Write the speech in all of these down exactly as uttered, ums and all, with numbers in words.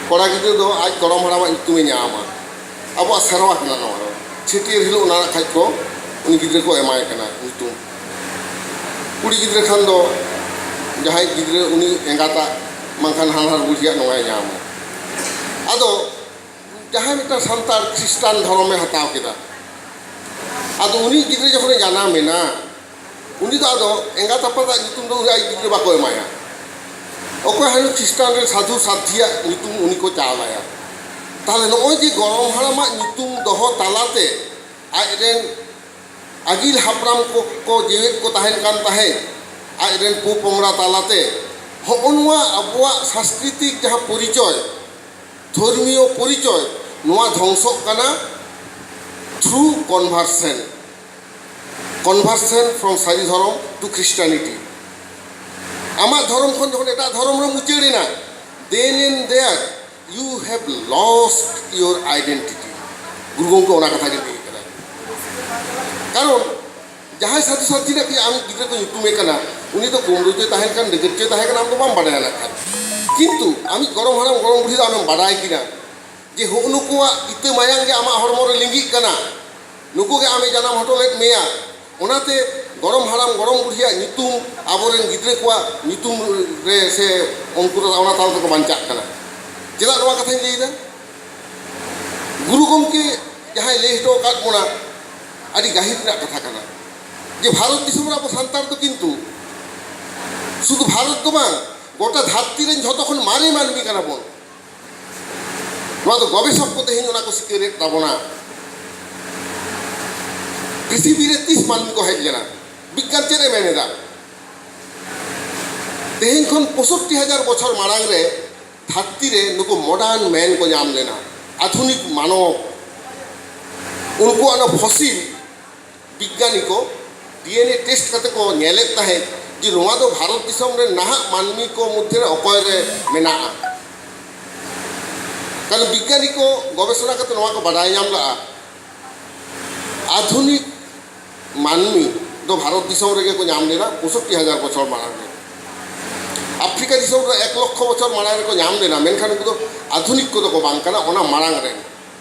ᱠᱚᱲᱟ ᱜᱤᱫᱽᱨᱟᱹ ᱫᱚ ᱟᱡ ᱜᱚᱲᱚᱢ ᱦᱟᱲᱟᱢᱟᱜ ᱧᱩᱛᱩᱢᱮ ᱧᱟᱢᱟ᱾ ᱟᱵᱚᱣᱟᱜ ᱥᱮᱨᱣᱟ ᱠᱟᱱᱟ ᱱᱚᱣᱟ ᱫᱚ᱾ ᱪᱷᱟᱹᱴᱭᱟᱹᱨ ᱦᱤᱞᱳᱜ ᱚᱱᱟ ᱠᱷᱟᱡ ᱠᱚ ᱩᱱᱤ ᱜᱤᱫᱽᱨᱟᱹ ᱠᱚ ᱮᱢᱟᱭ ᱠᱟᱱᱟ ᱧᱩᱛᱩᱢ᱾ ᱠᱩᱲᱤ ᱜᱤᱫᱽᱨᱟᱹ ᱠᱷᱟᱱ ᱫᱚ ᱡᱟᱦᱟᱸᱭ ᱜᱤᱫᱽᱨᱟᱹ ᱩᱱᱤ ᱮᱸᱜᱟᱛᱟᱜ ᱵᱟᱝᱠᱷᱟᱱ ᱦᱟᱱᱦᱟᱨ ᱵᱩᱲᱦᱤᱭᱟᱜ ᱱᱚᱣᱟᱭ ᱧᱟᱢᱟ᱾ ᱟᱫᱚ ᱡᱟᱦᱟᱸᱭ ᱢᱤᱫᱴᱟᱝ ᱥᱟᱱᱛᱟᱲ ᱠᱷᱨᱤᱥᱴᱟᱱ ᱫᱷᱚᱨᱚᱢᱮ ᱦᱟᱛᱟᱣ ᱠᱮᱫᱟ, ᱟᱫᱚ ᱩᱱᱤ ᱜᱤᱫᱽᱨᱟᱹ ᱡᱚᱠᱷᱚᱱᱮ ᱡᱟᱱᱟᱢ ᱮᱱᱟ, ᱩᱱᱤ ᱫᱚ ᱟᱫᱚ ᱮᱸᱜᱟᱛ ᱟᱯᱟᱛᱟᱜ ᱧᱩᱛᱩᱢ ᱫᱚ ᱩᱱᱤ ᱟᱡ ᱜᱤᱫᱽᱨᱟᱹ ᱵᱟᱠᱚ ᱮᱢᱟᱭᱟ᱾ ᱚᱠᱚᱭ ᱦᱟᱱᱮ ᱠᱷᱨᱤᱥᱴᱟᱱ ᱨᱮᱱ ᱥᱟᱫᱷᱩ ᱥᱟᱫᱷᱤᱭᱟᱜ ᱧᱩᱛᱩᱢ ᱩᱱᱤ ᱠᱚ ᱪᱟᱞ ᱟᱭᱟ᱾ ᱛᱟᱦᱞᱮ ᱱᱚᱜᱼᱚᱭ ᱡᱮ ᱜᱚᱲᱚᱢ ᱦᱟᱲᱟᱢᱟᱜ ᱧᱩᱛᱩᱢ ᱫᱚᱦᱚ ᱛᱟᱞᱟᱛᱮ ᱟᱡᱨᱮᱱ ᱟᱹᱜᱤᱞ ᱦᱟᱯᱲᱟᱢ ᱠᱚ, ᱠᱚ ᱡᱮᱣᱮᱫ ᱠᱚ ᱛᱟᱦᱮᱱ ᱠᱟᱱ ᱛᱟᱦᱮᱸᱫ, ᱟᱡᱨᱮᱱ ᱯᱚᱯᱚᱝᱲᱟ ᱛᱟᱞᱟᱛᱮ ᱦᱚᱸᱜᱼᱚ ᱱᱚᱣᱟ ᱟᱵᱚᱣᱟᱜ ᱥᱟᱝᱥᱠᱨᱤᱛᱤᱠ ᱡᱟᱦᱟᱸ ᱯᱚᱨᱤᱪᱚᱭ, ᱫᱷᱚᱨᱢᱤᱭᱚ ᱯᱚᱨᱤᱪᱚᱭ, ᱱᱚᱣᱟ ᱫᱷᱚᱝᱥᱚᱜ ᱠᱟᱱᱟ through conversion, conversion from ᱥᱟᱹᱨᱤ ᱫᱷᱚᱨᱚᱢ to Christianity᱾ ᱟᱢᱟᱜ ᱫᱷᱚᱨᱚᱢ ᱠᱷᱚᱱ ᱡᱚᱠᱷᱚᱱ ᱮᱴᱟᱜ ᱫᱷᱚᱨᱚᱢ ᱨᱮᱢ ᱩᱪᱟᱹᱲ ᱮᱱᱟ, then and there you have lost your identity᱾ ᱜᱩᱨᱩ ᱜᱚᱢᱠᱮ ᱚᱱᱟ ᱠᱟᱛᱷᱟ ᱜᱮ ᱞᱟᱹᱭ ᱠᱟᱫᱟ᱾ ᱠᱟᱨᱚᱱ ᱡᱟᱦᱟᱸᱭ ᱥᱟᱫᱷᱩ ᱥᱟᱫᱷᱤ ᱨᱮᱱᱟᱜ ᱜᱮ ᱟᱢ ᱜᱤᱫᱽᱨᱟᱹ ᱠᱚ ᱧᱩᱛᱩᱢᱮ ᱠᱟᱱᱟ, ᱩᱱᱤ ᱫᱚ ᱠᱩᱢᱲᱩ ᱪᱚᱭ ᱛᱟᱦᱮᱱ ᱠᱟᱱ, ᱰᱟᱹᱠᱟᱹᱛ ᱪᱚᱭ ᱛᱟᱦᱮᱸ ᱠᱟᱱᱟ, ᱟᱢ ᱫᱚ ᱵᱟᱢ ᱵᱟᱰᱟᱭᱟ ᱱᱟᱜ ᱠᱷᱟᱱ᱾ ᱠᱤᱱᱛᱩ ᱟᱢᱤᱡ ᱜᱚᱲᱚᱢ ᱦᱟᱲᱟᱢ ᱜᱚᱲᱚᱢ ᱵᱩᱲᱦᱤ ᱫᱚ ᱟᱢᱮᱢ ᱵᱟᱰᱟᱭ ᱠᱤᱱᱟ ᱡᱮ ᱦᱩᱜᱼᱩ ᱱᱩᱠᱩᱣᱟᱜ ᱤᱛᱟᱹ ᱢᱟᱭᱟᱝ ᱜᱮ ᱟᱢᱟᱜ ᱦᱚᱲᱢᱚ ᱨᱮ ᱞᱤᱸᱜᱤᱜ ᱠᱟᱱᱟ, ᱱᱩᱠᱩ ᱜᱮ ᱟᱢᱮ ᱡᱟᱱᱟᱢ ᱦᱚᱴᱚ ᱞᱮᱫ ᱢᱮᱭᱟ᱾ ᱚᱱᱟᱛᱮ ᱜᱚᱲᱚᱢ ᱦᱟᱲᱟᱢ ᱜᱚᱲᱚᱢ ᱵᱩᱲᱦᱤᱭᱟᱜ ᱧᱩᱛᱩᱢ ᱟᱵᱚᱨᱮᱱ ᱜᱤᱫᱽᱨᱟᱹ ᱠᱚᱣᱟᱜ ᱧᱩᱛᱩᱢ ᱨᱮ ᱥᱮ ᱩᱱᱠᱩ ᱫᱚ ᱚᱱᱟ ᱛᱟᱞᱟ ᱛᱮᱠᱚ ᱵᱟᱧᱪᱟᱜ ᱠᱟᱱᱟ᱾ ᱪᱮᱫᱟᱜ ᱱᱚᱣᱟ ᱠᱟᱛᱷᱟᱧ ᱞᱟᱹᱭᱫᱟ? ᱜᱩᱨᱩ ᱜᱚᱢᱠᱮ ᱡᱟᱦᱟᱸᱭ ᱞᱟᱹᱭ ᱦᱚᱴᱚ ᱟᱠᱟᱫ ᱵᱚᱱᱟ, ᱟᱹᱰᱤ ᱜᱟᱹᱦᱤᱨ ᱨᱮᱱᱟᱜ ᱠᱟᱛᱷᱟ ᱠᱟᱱᱟ ᱡᱮ ᱵᱷᱟᱨᱚᱛ ᱫᱤᱥᱚᱢ ᱨᱮ ᱟᱵᱚ ᱥᱟᱱᱛᱟᱲ ᱫᱚ ᱠᱤᱱᱛᱩ ᱥᱩᱫᱷᱩ ᱵᱷᱟᱨᱚᱛ ᱫᱚ ᱵᱟᱝ, ᱜᱚᱴᱟ ᱫᱷᱟᱹᱨᱛᱤ ᱨᱮᱱ ᱡᱷᱚᱛᱚ ᱠᱷᱚᱱ ᱢᱟᱨᱮ ᱢᱟᱹᱱᱢᱤ ᱠᱟᱱᱟ ᱵᱚᱱ᱾ ᱱᱚᱣᱟ ᱫᱚ ᱜᱚᱵᱮᱥᱚᱠ ᱠᱚ ᱛᱮᱦᱮᱧ ᱚᱱᱟ ᱠᱚ ᱥᱤᱠᱟᱹᱨᱮᱫ ᱛᱟᱵᱚᱱᱟ᱾ ᱯᱨᱤᱛᱷᱤᱵᱤ ᱨᱮ ᱛᱤᱥ ᱢᱟᱹᱱᱢᱤ ᱠᱚ ᱦᱮᱡ ᱞᱮᱱᱟ? ᱵᱤᱜᱽᱜᱟᱱ ᱪᱮᱫ ᱮ ᱢᱮᱱ ᱮᱫᱟ? ᱛᱮᱦᱮᱧ ᱠᱷᱚᱱ ᱯᱚᱸᱭᱥᱚᱴᱴᱤ ᱦᱟᱡᱟᱨ ᱵᱚᱪᱷᱚᱨ ᱢᱟᱲᱟᱝ ᱨᱮ ᱫᱷᱟᱹᱨᱛᱤ ᱨᱮ ᱱᱩᱠᱩ modern man ᱠᱚ ᱧᱟᱢ ᱞᱮᱱᱟ, ᱟᱫᱷᱩᱱᱤᱠ ᱢᱟᱱᱚᱵ᱾ ᱩᱱᱠᱩᱣᱟᱜ ᱚᱱᱟ fossil ᱵᱤᱜᱽᱜᱟᱱᱤ ᱠᱚ ᱰᱤ ᱮᱱ ᱮ test ᱠᱟᱛᱮ ᱠᱚ ᱧᱮᱞᱮᱫ ᱛᱟᱦᱮᱸᱫ ᱡᱮ ᱱᱚᱣᱟ ᱫᱚ ᱵᱷᱟᱨᱚᱛ ᱫᱤᱥᱚᱢ ᱨᱮ ᱱᱟᱦᱟᱜ ᱢᱟᱹᱱᱢᱤ ᱠᱚ ᱢᱚᱫᱽᱫᱷᱮ ᱨᱮ ᱚᱠᱚᱭ ᱨᱮ ᱢᱮᱱᱟᱜᱼᱟ᱾ ᱠᱟᱨᱚᱱ ᱵᱤᱜᱽᱜᱟᱱᱤ ᱠᱚ ᱜᱚᱵᱮᱥᱚᱱᱟ ᱠᱟᱛᱮ ᱱᱚᱣᱟ ᱠᱚ ᱵᱟᱰᱟᱭ ᱧᱟᱢ ᱞᱟᱜᱼᱟ, ᱟᱫᱷᱩᱱᱤᱠ ᱢᱟᱹᱱᱢᱤ ᱫᱚ ᱵᱷᱟᱨᱚᱛ ᱫᱤᱥᱚᱢ ᱨᱮᱜᱮ ᱠᱚ ᱧᱟᱢ ᱞᱮᱱᱟ ᱯᱚᱸᱭᱥᱚᱴᱴᱤ ᱦᱟᱡᱟᱨ ᱵᱚᱪᱷᱚᱨ ᱢᱟᱲᱟᱝ ᱨᱮ᱾ ᱟᱯᱷᱨᱤᱠᱟ ᱫᱤᱥᱚᱢ ᱨᱮ ᱮᱠ ᱞᱚᱠᱠᱷᱚ ᱵᱚᱪᱷᱚᱨ ᱢᱟᱲᱟᱝ ᱨᱮᱠᱚ ᱧᱟᱢ ᱞᱮᱱᱟ, ᱢᱮᱱᱠᱷᱟᱱ ᱩᱱᱠᱩ ᱫᱚ ᱟᱫᱷᱩᱱᱤᱠ ᱠᱚᱫᱚ ᱠᱚ ᱵᱟᱝ ᱠᱟᱱᱟ, ᱚᱱᱟ ᱢᱟᱲᱟᱝ ᱨᱮᱱ᱾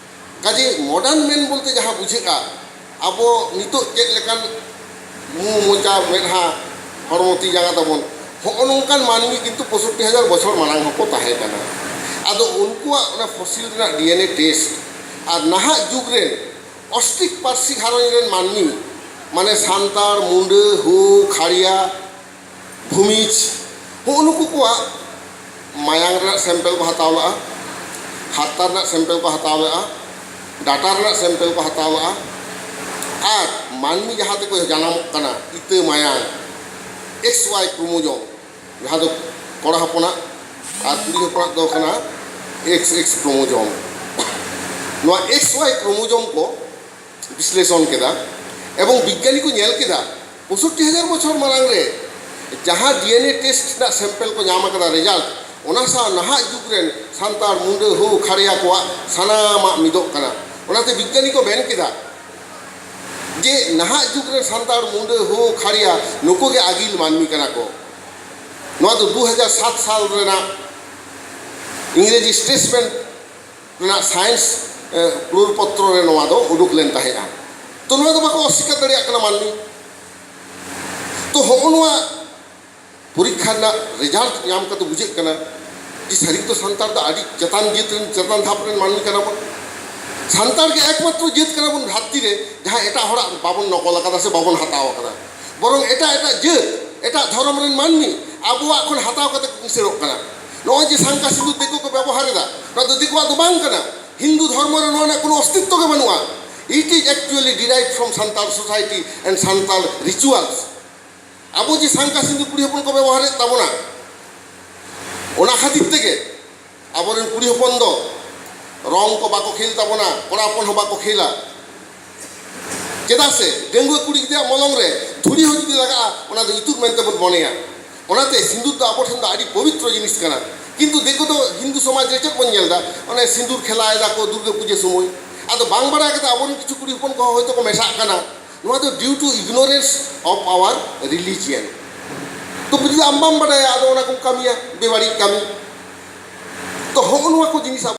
ᱠᱟᱡᱮ ᱢᱚᱰᱟᱨᱱ ᱢᱮᱱ ᱵᱚᱞᱛᱮ ᱡᱟᱦᱟᱸ ᱵᱩᱡᱷᱟᱹᱜᱼᱟ, ᱟᱵᱚ ᱱᱤᱛᱚᱜ ᱪᱮᱫ ᱞᱮᱠᱟᱱ ᱢᱩ ᱢᱚᱪᱟ ᱢᱮᱫᱦᱟ ᱦᱚᱲᱢᱚ ᱛᱤ ᱡᱟᱸᱜᱟ ᱛᱟᱵᱚᱱ, ᱦᱚᱸᱜᱼᱚ ᱱᱚᱝᱠᱟᱱ ᱢᱟᱹᱱᱢᱤ ᱠᱤᱱᱛᱩ ᱯᱚᱸᱭᱥᱚᱴᱴᱤ ᱦᱟᱡᱟᱨ ᱵᱚᱪᱷᱚᱨ ᱢᱟᱲᱟᱝ ᱦᱚᱸᱠᱚ ᱛᱟᱦᱮᱸ ᱠᱟᱱᱟ᱾ ᱟᱫᱚ ᱩᱱᱠᱩᱣᱟᱜ ᱚᱱᱟ ᱯᱷᱚᱥᱤᱞ ᱨᱮᱱᱟᱜ ᱰᱤ ᱮᱱ ᱮ ᱴᱮᱥᱴ ᱟᱨ ᱱᱟᱦᱟᱜ ᱡᱩᱜᱽ ᱨᱮᱱ ᱚᱥᱴᱨᱤᱠ ᱯᱟᱹᱨᱥᱤ ᱜᱷᱟᱨᱚᱸᱡᱽ ᱨᱮᱱ ᱢᱟᱹᱱᱢᱤ, ᱢᱟᱱᱮ ᱥᱟᱱᱛᱟᱲ, ᱢᱩᱸᱰᱟᱹ, ᱦᱳ, ᱠᱷᱟᱲᱭᱟ, ᱵᱷᱩᱢᱤᱡᱽ, ᱦᱩᱜᱼᱩ ᱱᱩᱠᱩ ᱠᱚᱣᱟᱜ ᱢᱟᱭᱟᱝ ᱨᱮᱱᱟᱜ ᱥᱮᱢᱯᱮᱞ ᱠᱚ ᱦᱟᱛᱟᱣ ᱞᱮᱜᱼᱟ, ᱦᱟᱨᱛᱟ ᱨᱮᱱᱟᱜ ᱥᱮᱢᱯᱮᱞ ᱠᱚ ᱦᱟᱛᱟᱣ ᱞᱮᱜᱼᱟ, ᱰᱟᱴᱟ ᱨᱮᱱᱟᱜ ᱥᱮᱢᱯᱮᱞ ᱠᱚ ᱦᱟᱛᱟᱣ ᱞᱮᱜᱼᱟ, ᱟᱨ ᱢᱟᱹᱱᱢᱤ ᱡᱟᱦᱟᱸ ᱛᱮᱠᱚ ᱡᱟᱱᱟᱢᱚᱜ ᱠᱟᱱᱟ, ᱤᱛᱟᱹ ᱢᱟᱭᱟᱝ, ᱮᱠᱥ ᱣᱟᱭ ᱠᱨᱳᱢᱳᱡᱳᱢ, ᱡᱟᱦᱟᱸ ᱫᱚ ᱠᱚᱲᱟ ᱦᱚᱯᱚᱱᱟᱜ ᱟᱨ ᱠᱩᱲᱤ ᱦᱚᱯᱚᱱᱟᱜ ᱫᱚ ᱠᱟᱱᱟ ᱮᱠᱥ ᱮᱠᱥ ᱠᱨᱳᱢᱳᱡᱳᱢ᱾ ᱱᱚᱣᱟ ᱮᱠᱥ ᱣᱟᱭ ᱠᱨᱳᱢᱳᱡᱳᱢ ᱠᱚ ᱵᱤᱥᱞᱮᱥᱚᱱ ᱠᱮᱫᱟ ᱮᱵᱚᱝ ᱵᱤᱜᱽᱜᱟᱱᱤ ᱠᱚ ᱧᱮᱞ ᱠᱮᱫᱟ, ᱯᱚᱸᱭᱥᱚᱴᱴᱤ ᱦᱟᱡᱟᱨ ᱵᱚᱪᱷᱚᱨ ᱢᱟᱲᱟᱝ ᱨᱮ ᱡᱟᱦᱟᱸ ᱰᱤ ᱮᱱ ᱮ ᱴᱮᱥᱴ ᱨᱮᱱᱟᱜ ᱥᱮᱢᱯᱮᱞ ᱠᱚ ᱧᱟᱢ ᱟᱠᱟᱫᱟ, ᱨᱮᱡᱟᱞᱴ, ᱚᱱᱟ ᱥᱟᱶ ᱱᱟᱦᱟᱜ ᱡᱩᱜᱽ ᱨᱮᱱ ᱥᱟᱱᱛᱟᱲ, ᱢᱩᱸᱰᱟᱹ, ᱦᱳ, ᱠᱷᱟᱲᱭᱟ ᱠᱚᱣᱟᱜ ᱥᱟᱱᱟᱢᱟᱜ ᱢᱤᱫᱚᱜ ᱠᱟᱱᱟ᱾ ᱚᱱᱟᱛᱮ ᱵᱤᱜᱽᱜᱟᱱᱤ ᱠᱚ ᱢᱮᱱ ᱠᱮᱫᱟ ᱡᱮ ᱱᱟᱦᱟᱜ ᱡᱩᱜᱽ ᱨᱮᱱ ᱥᱟᱱᱛᱟᱲ, ᱢᱩᱸᱰᱟᱹ, ᱦᱳ, ᱠᱷᱟᱲᱭᱟ ᱱᱩᱠᱩ ᱜᱮ ᱟᱹᱜᱤᱞ ᱢᱟᱹᱱᱢᱤ ᱠᱟᱱᱟ ᱠᱚ᱾ ᱱᱚᱣᱟ ᱫᱚ ᱫᱩ ᱦᱟᱡᱟᱨ ᱥᱟᱛ ᱥᱟᱞ ᱨᱮᱱᱟᱜ ᱤᱝᱨᱮᱡᱤ ᱥᱴᱮᱴᱥᱢᱮᱱ ᱨᱮᱱᱟᱜ ᱥᱟᱭᱮᱱᱥ, ᱮ, ᱠᱩᱲᱩᱨ ᱯᱚᱛᱨᱚ ᱨᱮ ᱱᱚᱣᱟ ᱫᱚ ᱩᱰᱩᱠ ᱞᱮᱱ ᱛᱟᱦᱮᱸᱫᱼᱟ᱾ ᱛᱚ, ᱱᱚᱣᱟ ᱫᱚ ᱵᱟᱠᱚ ᱚᱥᱤᱠᱟᱨ ᱫᱟᱲᱮᱭᱟᱜ ᱠᱟᱱᱟ ᱢᱟᱹᱱᱢᱤ᱾ ᱛᱚ, ᱦᱚᱸᱜᱼᱚ ᱱᱚᱣᱟ ᱯᱚᱨᱤᱠᱠᱷᱟ ᱨᱮᱱᱟᱜ ᱨᱮᱡᱟᱞᱴ ᱧᱟᱢ ᱠᱟᱛᱮ ᱵᱩᱡᱷᱟᱹᱜ ᱠᱟᱱᱟ ᱡᱮ ᱥᱟᱹᱨᱤ ᱫᱚ ᱥᱟᱱᱛᱟᱲ ᱫᱚ ᱟᱹᱰᱤ ᱪᱮᱛᱟᱱ ᱡᱟᱹᱛ ᱨᱮᱱ, ᱪᱮᱛᱟᱱ ᱫᱷᱟᱯ ᱨᱮᱱ ᱢᱟᱹᱱᱢᱤ ᱠᱟᱱᱟ ᱵᱚᱱ᱾ ᱥᱟᱱᱛᱟᱲ ᱜᱮ ᱮᱠᱢᱟᱛᱨᱚ ᱡᱟᱹᱛ ᱠᱟᱱᱟ ᱵᱚᱱ ᱫᱷᱟᱹᱨᱛᱤ ᱨᱮ ᱡᱟᱦᱟᱸ ᱮᱴᱟᱜ ᱦᱚᱲᱟᱜ ᱵᱟᱵᱚᱱ ᱱᱚᱠᱚᱞ ᱟᱠᱟᱫᱟ ᱥᱮ ᱵᱟᱵᱚᱱ ᱦᱟᱛᱟᱣ ᱟᱠᱟᱫᱟ, ᱵᱚᱨᱚᱝ ᱮᱴᱟᱜ ᱮᱴᱟᱜ ᱡᱟᱹᱛ, ᱮᱴᱟᱜ ᱫᱷᱚᱨᱚᱢ ᱨᱮᱱ ᱢᱟᱹᱱᱢᱤ ᱟᱵᱚᱣᱟᱜ ᱠᱷᱚᱱ ᱦᱟᱛᱟᱣ ᱠᱟᱛᱮ ᱠᱚ ᱠᱤᱥᱟᱹᱲᱚᱜ ᱠᱟᱱᱟ᱾ ᱱᱚᱜᱼᱚᱭ ᱡᱮ ᱥᱟᱝᱠᱟ ᱥᱤᱸᱫᱩᱨ ᱫᱤᱠᱩ ᱠᱚ ᱵᱮᱵᱚᱦᱟᱨ ᱮᱫᱟ, ᱱᱚᱣᱟ ᱫᱚ ᱫᱤᱠᱩᱣᱟᱜ ᱫᱚ ᱵᱟᱝ ᱠᱟᱱᱟ, ᱦᱤᱱᱫᱩ ᱫᱷᱚᱨᱢᱚ ᱨᱮ ᱱᱚᱣᱟ ᱨᱮᱱᱟᱜ ᱠᱳᱱᱳ ᱚᱥᱛᱤᱛᱛᱚ ᱜᱮ ᱵᱟᱹᱱᱩᱜᱼᱟ᱾ It is actually derived from Santal society and Santal rituals. ᱟᱵᱚ ᱡᱮ ᱥᱟᱝᱠᱟ ᱥᱤᱸᱫᱩᱨ ᱠᱩᱲᱤ ᱦᱚᱯᱚᱱ ᱠᱚ ᱵᱮᱵᱚᱦᱟᱨᱮᱫ ᱛᱟᱵᱚᱱᱟ, ᱚᱱᱟ ᱠᱷᱟᱹᱛᱤᱨ ᱛᱮᱜᱮ ᱟᱵᱚᱨᱮᱱ ᱠᱩᱲᱤ ᱦᱚᱯᱚᱱ ᱫᱚ ᱨᱚᱝ ᱠᱚ ᱵᱟᱠᱚ ᱠᱷᱮᱞ ᱛᱟᱵᱚᱱᱟ, ᱠᱚᱲᱟ ᱦᱚᱯᱚᱱ ᱦᱚᱸ ᱵᱟᱠᱚ ᱠᱷᱮᱞᱟ᱾ ᱪᱮᱫᱟᱜ ᱥᱮ ᱰᱟᱺᱜᱩᱣᱟᱹ ᱠᱩᱲᱤ ᱜᱤᱫᱽᱨᱟᱹᱣᱟᱜ ᱢᱚᱞᱚᱝ ᱨᱮ ᱫᱷᱩᱲᱤ ᱦᱚᱸ ᱡᱩᱫᱤ ᱞᱟᱜᱟᱜᱼᱟ, ᱚᱱᱟ ᱫᱚ ᱤᱛᱩᱫ ᱢᱮᱱᱛᱮ ᱵᱚᱱ ᱢᱚᱱᱮᱭᱟ᱾ ᱚᱱᱟᱛᱮ ᱥᱤᱸᱫᱩᱨ ᱫᱚ ᱟᱵᱚ ᱴᱷᱮᱱ ᱫᱚ ᱟᱹᱰᱤ ᱯᱚᱵᱤᱛᱨᱚ ᱡᱤᱱᱤᱥ ᱠᱟᱱᱟ᱾ ᱠᱤᱱᱛᱩ ᱫᱤᱠᱩ ᱫᱚ ᱦᱤᱱᱫᱩ ᱥᱚᱢᱟᱡᱽ ᱨᱮ ᱪᱮᱫ ᱵᱚᱱ ᱧᱮᱞ ᱮᱫᱟ? ᱚᱱᱮ ᱥᱤᱸᱫᱩᱨ ᱠᱷᱮᱞᱟᱭ ᱫᱟᱠᱚ ᱫᱩᱨᱜᱟᱹ ᱯᱩᱡᱟᱹ ᱥᱚᱢᱚᱭ᱾ ᱟᱫᱚ ᱵᱟᱝ ᱵᱟᱲᱟᱭ ᱠᱟᱛᱮ ᱟᱵᱚᱨᱮᱱ ᱠᱤᱪᱷᱩ ᱠᱩᱲᱤ ᱦᱚᱯᱚᱱ ᱠᱚᱦᱚᱸ ᱦᱚᱭᱛᱳ ᱠᱚ ᱢᱮᱥᱟᱜ ᱠᱟᱱᱟ᱾ ᱱᱚᱣᱟ ᱫᱚ due to ignorance of our religion. ᱛᱚ ᱡᱩᱫᱤ ᱟᱢ ᱵᱟᱢ ᱵᱟᱰᱟᱭᱟ, ᱟᱫᱚ ᱚᱱᱟ ᱠᱚᱢ ᱠᱟᱹᱢᱤᱭᱟ, ᱵᱮᱵᱟᱹᱲᱤᱡ ᱠᱟᱹᱢᱤ᱾ ᱛᱚ ᱦᱚᱸᱜᱼᱚ ᱱᱚᱣᱟ ᱠᱚ ᱡᱤᱱᱤᱥ